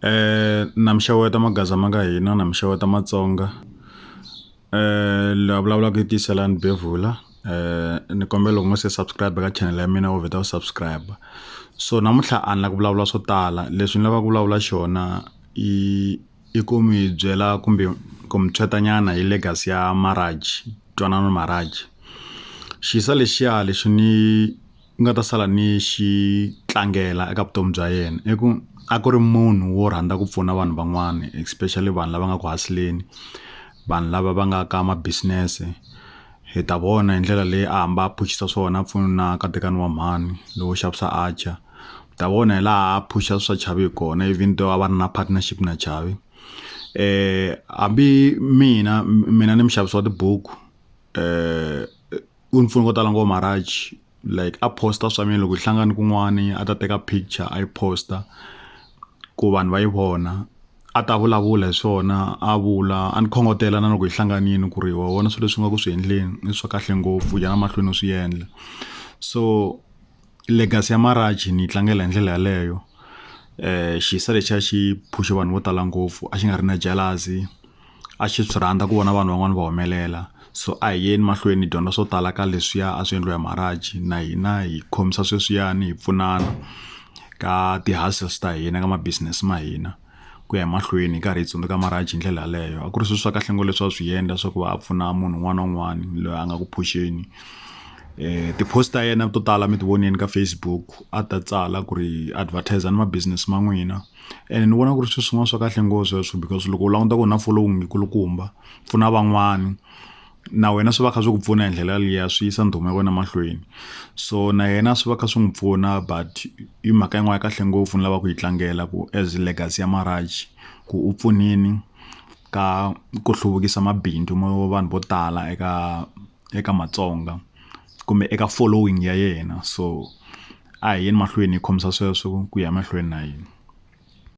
Na mi xeweta magaza ma ka hina na mi xeweta Matsonga la vulavulaka i Tiyiselani Bevula ni kombela loko u nga se subscribe ka channel ya mina u vheta u subscribe so namuntlha a ni la ku vulavula swo tala leswi ni lavaka ku vulavula xona i i ku mi byela kumbe ku mi nyana hi legacy ya Maraj Twanano Maraj xisa lexiya lexi ni nga ta sala ni xi tlangela eka vutomi bya yena i ku a ku ri munhu wo rhandza ku pfuna vanhu van'wana especially vanhu lava nga ku haseleni vanhu lava va nga ka ma business hi ta vona hi ndlela leyi a hamba a phushisa swona a pfuna katekani wa mhani lowo xavisa atchar u ta vona hi laha a phusha swa Chavi hi kona even though a va ri na partnership na Chavi hambi mina mina ni muxavisi wa tibuku u ni pfune ko tala ngopfu Maraj like a post-a swa mina loko hi hlangane kun'wani a ta teka picture a yi post-a ku vanhu va yi vona a ta vulavula hi swona a vula a ni khongotela na loko hi hlanganile ku ri wa vona swilo leswi nga ku swi endleni i swa kahle ngopfu yana mahlweni u swi endla so legacy ya Maraj ni yi tlangela hi ndlela yaleyo xisa lexiya xi phush-e vanhu vo tala ngopfu a xi nga ri na jealousy a xi swi rhandza ku vona vanhu van'wana va humelela so a hi yeni mahlweni hi dyondza swo tala ka leswiya a swi endliwa hi Maraj na hina hi khomisa sweswiyani hi pfunana ka ti-hustles ta hina ka ma business ma hina ku ya mahlweni hi karhi hi tsundzuka Maraj hi ndlela yaleyo a ku ri swilo swa kahle ngopfu leswi a swi endla swa ku va a pfuna munhu un'wana na un'wana loyi a nga ku phuxeni ti-post ta yena to tala mi ti vonile ka Facebook a ta tsala ku ri advertis-a ni ma business ma n'wina ene ni vona ku ri swilo swin'wana swa kahle ngopfu sweswo because loko u languta ku na following yi kulukumba pfuna van'wani na wena swi va kha swi ku pfuna hi ndlela liya swi yisa ndhuma ya wena mahlweni so na yena swi va kha swi n'wi pfuna but i mhaka yin'wana ya kahle ngopfu ni lava ku yi tlangela ku as legacy ya Maraj ku u pfunile ka ku hluvukisa mabindzu mo vanhu vo tala eka eka Matsonga kumbe eka following ya yena so a hi yeni mahlweni hi khomisa sweswo ku ya mahlweni na yena.